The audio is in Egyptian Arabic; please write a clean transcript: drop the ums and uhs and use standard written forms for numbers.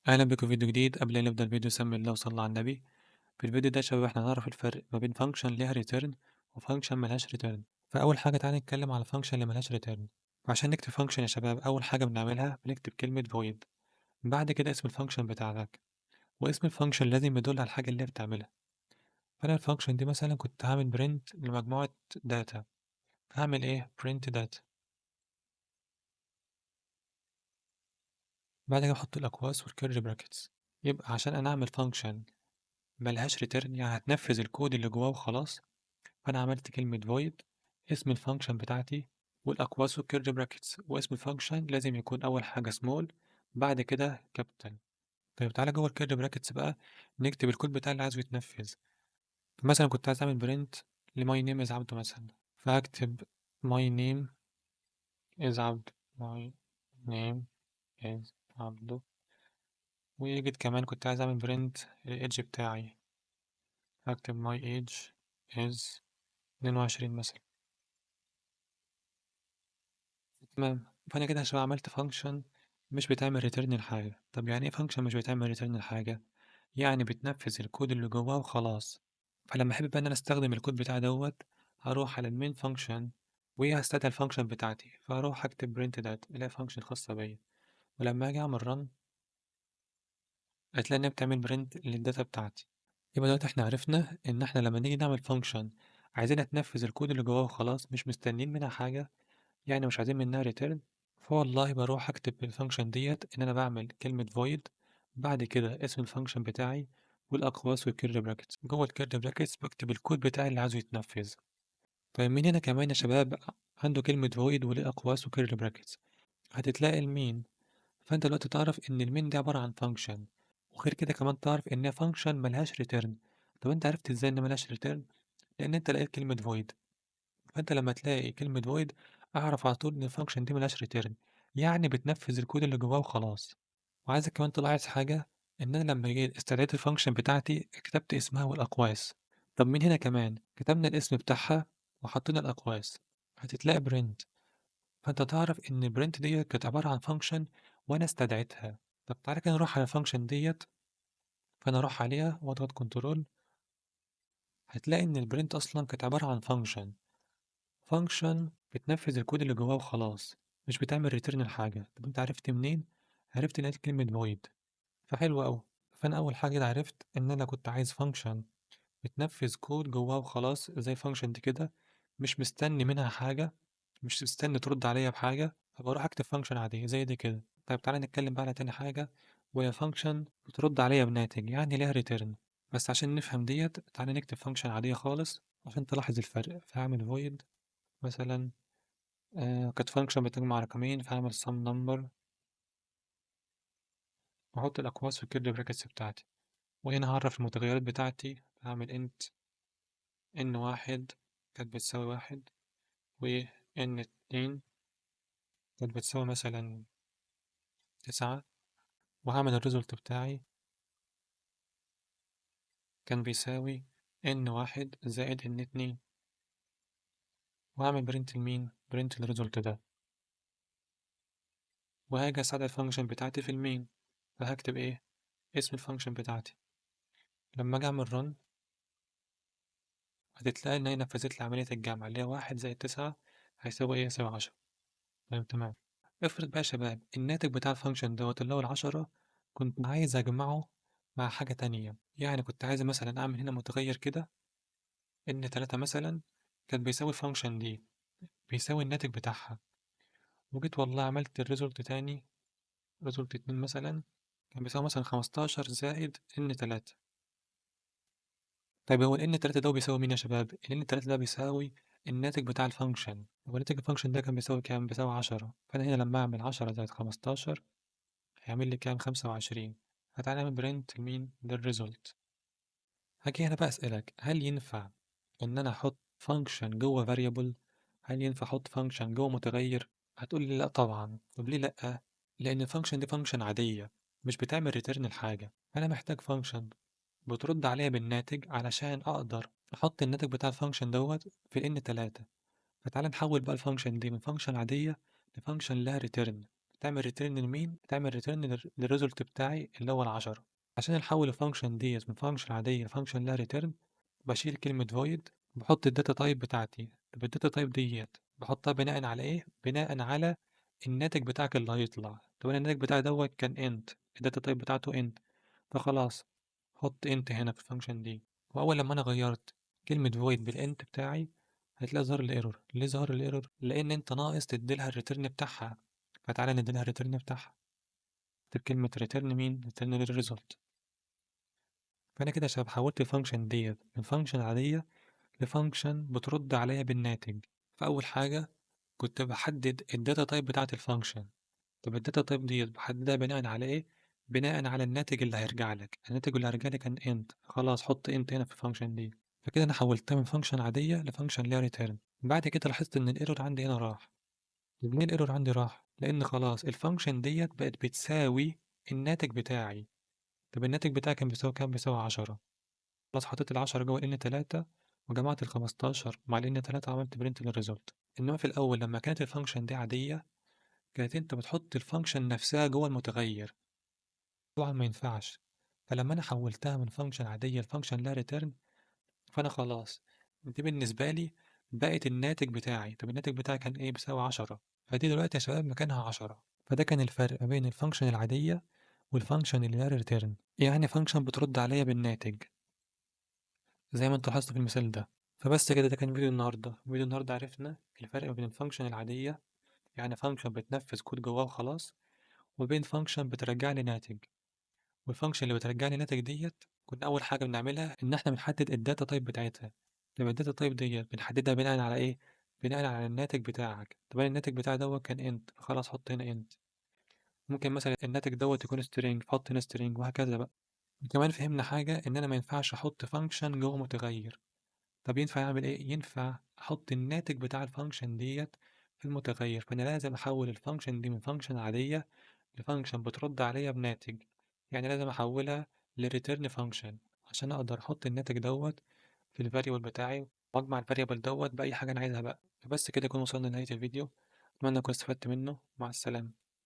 أهلا بكم في فيديو جديد. قبل أن نبدأ الفيديو سمي الله وصلى على النبي. في الفيديو ده يا شباب احنا هنعرف الفرق ما بين function ليها return و function ملهاش return. فأول حاجة تعالى نتكلم على function اللي ملهاش return. فعشان نكتب function يا شباب أول حاجة بنعملها بنكتب كلمة void، بعد كده اسم ال function بتاعتك، واسم ال function لازم يدل على الحاجة اللي هي بتعملها. فأنا ال function دي مثلا كنت هعمل print لمجموعة data، فهعمل إيه؟ print data، بعد كده أحط الأقواس وال curly brackets. يبقى عشان أنا أعمل function ملهاش return يعني هتنفذ الكود اللي جواه وخلاص، فأنا عملت كلمة void اسم ال function بتاعتي والأقواس وال curly brackets، واسم ال function لازم يكون أول حاجة small بعد كده capital. طيب تعالى جوه ال curly brackets بقى نكتب الكود بتاع اللي عايزه يتنفذ. مثلا كنت عايز أعمل print ل my name is عبده مثلا، فهكتب my name is عبده، my name is عبده. ويجد كمان كنت عايز أعمل print لل age بتاعي، هكتب my age is 22 مثلا. تمام، فأنا كده عشان عملت function مش بتعمل return لحاجة. طب يعني إيه function مش بتعمل return لحاجة؟ يعني بتنفذ الكود اللي جواه وخلاص. فلما أحب بقى إن أنا أستخدم الكود بتاع دوت هروح على ال main function وهستدعي ال function بتاعتي، فهروح أكتب print data اللي هي function خاصة بيا، ولما أجي أعمل run هتلاقي إنها بتعمل print لل data بتاعتي. يبقى دلوقتي إحنا عرفنا إن إحنا لما نيجي نعمل function عايزينها تنفذ الكود اللي جواه وخلاص، مش مستنيين منها حاجة، يعني مش عايزين منها return. فوالله بروح أكتب ال function ديت إن أنا بعمل كلمة void بعد كده اسم ال function بتاعي والأقواس وال curly brackets، جوه ال curly brackets بكتب الكود بتاعي اللي عايزه يتنفذ. طيب مين هنا كمان يا شباب عنده كلمة void وليه أقواس و curly brackets؟ هتتلاقي ال main. فأنت دلوقتي تعرف إن ال main دي عبارة عن function، وغير كده كمان تعرف إن هي function ملهاش return. طب أنت عرفت إزاي إن ملهاش return؟ لأن أنت لقيت كلمة void، فأنت لما تلاقي كلمة void أعرف على طول إن ال function دي ملهاش return، يعني بتنفذ الكود اللي جواه وخلاص. وعايزك كمان تلاحظ حاجة، إن أنا لما جيت استدعيت ال function بتاعتي كتبت اسمها والأقواس. طب مين هنا كمان كتبنا الاسم بتاعها وحطينا الأقواس، هتتلاقي print. فأنت تعرف إن print ديت كانت عبارة عن function وأنا استدعيتها. طب تعالى كده نروح على ال function ديت، فأنا أروح عليها وأضغط control، هتلاقي إن ال print أصلا كانت عبارة عن function، function بتنفذ الكود اللي جواه وخلاص، مش بتعمل return لحاجة. طب أنت عرفت منين؟ عرفت إن هي كلمة void. فحلو أوي. فأنا أول حاجة كده عرفت إن أنا كنت عايز function بتنفذ كود جواه وخلاص زي ال function دي كده، مش مستني منها حاجة، مش مستني ترد عليا بحاجة، فبروح أكتب function عادية زي دي كده. طيب تعالى نتكلم بقى على تاني حاجة، وهي function بترد عليا بناتج، يعني ليها return. بس عشان نفهم ديت تعالى نكتب function عادية خالص عشان تلاحظ الفرق. فهعمل void مثلا، كانت function بتجمع رقمين، فهعمل sum number وأحط الأقواس وال curly brackets بتاعتي، وهنا هعرف المتغيرات بتاعتي. هعمل int n 1 كانت بتساوي 1، و n 2 كانت بتساوي مثلا 9، وهعمل ال result بتاعي كان بيساوي n 1 زائد n 2، وهعمل print لمين؟ print لل result ده، وهاجي استدعي ال function بتاعتي في ال main، فهكتب ايه؟ اسم ال function بتاعتي. لما اجي اعمل run هتتلاقي ان هي نفذت لي عملية الجمع اللي هي 1 زائد 9 هيساوي ايه؟ هيساوي 10. طيب تمام. افرض بقى يا شباب الناتج بتاع ال function دوت اللي هو ال10 كنت عايز اجمعه مع حاجة تانية، يعني كنت عايز مثلا اعمل هنا متغير كده n 3 مثلا كان بيساوي ال function دي، بيساوي الناتج بتاعها، وجيت والله عملت ال result تاني، result 2 مثلا كان بيساوي مثلا 15 زائد n 3. طيب هو ال n 3 ده بيساوي مين يا شباب؟ ال n 3 ده بيساوي الناتج بتاع ال function، هو ناتج ال function ده كان بيساوي كام؟ بيساوي 10. فأنا هنا لما أعمل 10 زائد 15 هيعمل لي كام؟ 25. هتعالى نعمل print لمين؟ لل result. هاجي هنا بقى أسألك، هل ينفع إن أنا أحط function جوه variable؟ هل ينفع أحط function جوه متغير؟ هتقول لي لأ طبعا. طب ليه لأ؟ لأن ال function دي function عادية مش بتعمل return لحاجة، فأنا محتاج function بترد عليا بالناتج علشان أقدر أحط الناتج بتاع ال function دوت في ال n 3. فتعالى نحول بقى ال function دي من function عادية ل function لها return. تعمل return لمين؟ تعمل return لل result بتاعي اللي هو ال10. عشان نحول ال function ديت من function عادية ل function لها return، بشيل كلمة void، بحط ال data type بتاعتي. طب ال data type ديت بحطها بناء على ايه؟ بناء على الناتج بتاعك اللي هيطلع. طب انا الناتج بتاعي دوت كان int، ال data type بتاعته int، فخلاص حط int هنا في ال function دي. واول لما انا غيرت كلمة void بال int بتاعي هتلاقي ظهر ال error. ليه ظهر ال error؟ لان انت ناقص تديلها ال return بتاعها، فتعالى نديلها ال return بتاعها. اكتب كلمة return مين؟ return لل result. فانا كده يا شباب حولت ال function ديت من function عادية ل function بترد عليا بالناتج. فأول حاجة كنت بحدد ال data type بتاعت ال function. طب ال data type ديت بحددها بناء على ايه؟ بناء على الناتج اللي هيرجع لك. الناتج اللي هيرجع لك كان int، خلاص حط int هنا في ال function دي. فكده انا حولتها من function عادية ل function ليها return. بعد كده لاحظت ان ال error عندي هنا راح. طب ليه ال error عندي راح؟ لان خلاص ال function ديت بقت بتساوي الناتج بتاعي. طب الناتج بتاعي كان بيساوي كام؟ بيساوي 10. خلاص حطيت ال10 جوه ال N3 وجمعت ال15 مع ال N3 عملت print لل result. انما في الاول لما كانت ال function دي عادية كانت انت بتحط ال function نفسها جوه المتغير، طبعا ما ينفعش. فلما انا حولتها من function عادية ل function لها return، فانا خلاص دي بالنسبة لي بقت الناتج بتاعي. طب الناتج بتاعي كان ايه؟ بيساوي 10. فدي دلوقتي يا شباب مكانها 10. فده كان الفرق ما بين ال function العادية وال function اللي لها return، يعني function بترد عليا بالناتج زي ما انت لاحظت في المثال ده. فبس كده، ده كان فيديو النهارده. فيديو النهارده عرفنا الفرق بين ال function العادية، يعني function بتنفذ كود جواه وخلاص، وبين function بترجع لي ناتج. وال function اللي بترجع لي ناتج ديت كنا اول حاجة بنعملها ان احنا بنحدد ال data type بتاعتها. طب ال data type ديت بنحددها بناء على ايه؟ بناء على الناتج بتاعك. طب انا الناتج بتاعي دوت كان int، خلاص حط هنا int. ممكن مثلا الناتج دوت يكون string، فحط هنا string، وهكذا بقى. وكمان فهمنا حاجة ان انا ما ينفعش احط function جوه متغير. طب ينفع اعمل ايه؟ ينفع احط الناتج بتاع ال function ديت في المتغير. فانا لازم احول ال function دي من function عادية ل function بترد عليا بناتج، يعني لازم احولها ل return function عشان اقدر احط الناتج دوت في ال variable بتاعي واجمع ال variable دوت باي حاجة انا عايزها بقى. فبس كده يكون وصلنا لنهاية الفيديو، اتمنى اكون استفدت منه. مع السلامة.